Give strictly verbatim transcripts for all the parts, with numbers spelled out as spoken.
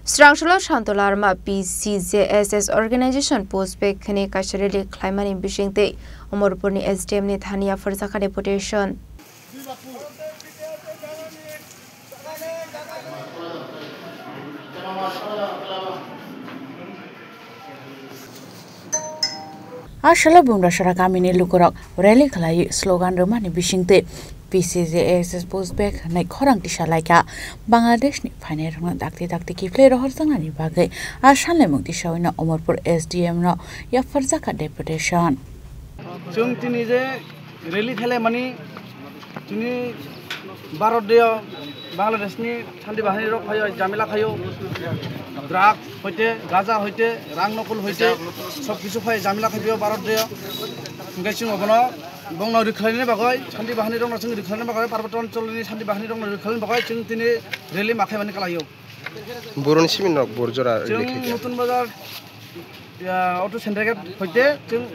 Srangsola Shantolarma P C J S S organization push back hwnwi kaisa rally khlaimani bisingtwi Omorpurni S D M ni thani yapharjakha deputation. Aswla Bumrasora kamini lukurok rally khlaiwi slogan rwmani bisingtwi P C J S S push back hwnwi khorang tisa laikha. Bangladeshni phainairokno dakti dakti kiphilwi rohorjaknani bagwi a sanlaimung tisawino Omorpur S D M no yapharjakha deputation. Chwng tini je rally khlaimani chini Bharat deo Bangladesh ni shanti bahini rok phaio, jamila khaio, drug hoite, gaja hoite, rang nokol hoite, sob kisu phai jamila khaio Bharat deo. Hingke chwng obono bongno rikhlaini bagoi, shanti bahini rokno chwng rikhlaini bagoi, Parbato Anchol ni shanti bahini rokno rikhlaini bagoi chwng tini rally ma khaimani kalaio. Boroni simin rok bor jora Chwng rally khaikha. Nutun Bazar, ya, auto center gate hoite chwng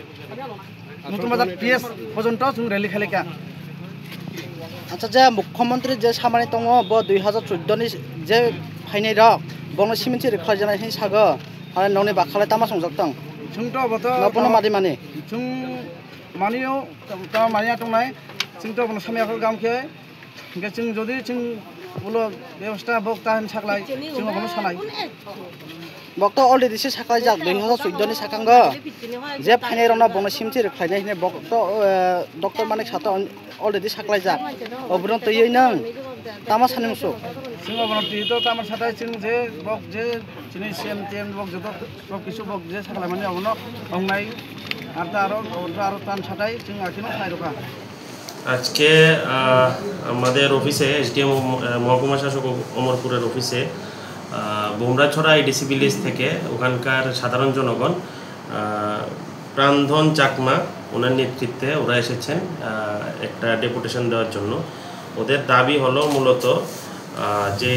Nutun Bazar P S porjonto chwng rally khailika. Acha, je mukhyamantri je samani tongo, bo dui hazar chuddo ni je phainai rok, bono simin si rikhlai jana hin sago, aro nokni bakhalai tama songjak tong. Chwng to bo to Nopono madi mani. Chwng manio, tama mania tongnai, chwng to bono samya kho gam khe. Hingke chwng jodi chwng ulo bebosta bok ta hin saklai, chwng obono sanai. Bok to already se saklaijak, dui hazar chuddo ni sakango. Je phainai rokno bono simsi rwkhlainai hwnwi bok to, eh, Doctor Manik Saha to already saklaijak. Obono twiwi nwng tama sani muchung? Chwng obono twi to tama satai chwng je bok je chini C M T M bok joto bok kisu bok je saklaimani obono wngnai. Ar ta aro, aro ta aro tan satai chwng akhino khlai rwkha. আজকে, আহ, আমাদের অফিসে, এসডিএম, আহ, মহকুমা শাসক অম-, অমরপুরের অফিসে, আহ, ভোমরাছড়া ADC village থেকে ওখানকার সাধারণ জনগণ, আহ, প্রাণধন চাকমা, ওনার নেতৃত্বে ওরা এসেছেন, আহ, একটা ডেপুটেশন দেওয়ার জন্য। ওদের দাবি হলো মূলত, আহ, যে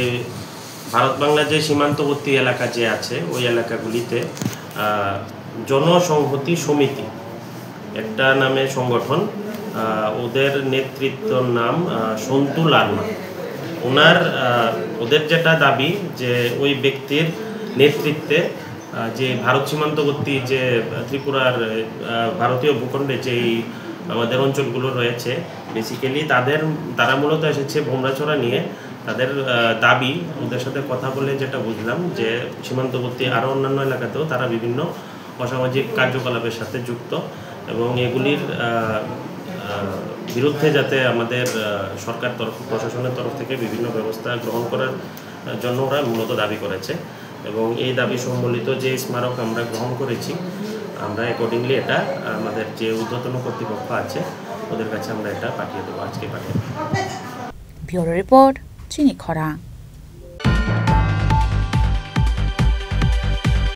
ভারত বাংলা যে সীমান্তবর্তী এলাকা যে আছে, ওই এলাকাগুলিতে, আহ, জনসংহতি সমিতি একটা নামে সংগঠন, আহ, ওদের নেতৃত্বর নাম, আহ, সন্তু লারমা। ওনার, আহ, ওদের যেটা দাবি যে ওই ব্যক্তির নেতৃত্বে, আহ, যে ভারত সীমান্তবর্তী যে ত্রিপুরার, আহ, ভারতীয় ভূখণ্ডে যেই আমাদের অঞ্চলগুলো রয়েছে, বেসিক্যালি তাদের, তারা মূলত এসেছে ভোমরাছড়া নিয়ে। তাদের, আহ, দাবি, ওদের সাথে কথা বলে যেটা বুঝলাম যে সীমান্তবর্তী আরও অন্যান্য এলাকাতেও তারা বিভিন্ন অসামাজিক কার্যকলাপের সাথে যুক্ত এবং এগুলির, আহ, আহ, বিরুদ্ধে যাতে আমাদের, আহ, সরকার তরফ, প্রশাসনের তরফ থেকে বিভিন্ন ব্যবস্থা গ্রহণ করার, আহ, জন্য ওরা মূলত দাবি করেছে। এবং এই দাবি সম্বলিত যে স্মারক আমরা গ্রহণ করেছি, আমরা অ্যাকর্ডিংলি এটা আমাদের যে ঊর্ধ্বতন কর্তৃপক্ষ আছে, ওদের কাছে আমরা এটা পাঠিয়ে দেবো, আজকে পাঠিয়ে দেবো। Bureau Report, Chini Khorang.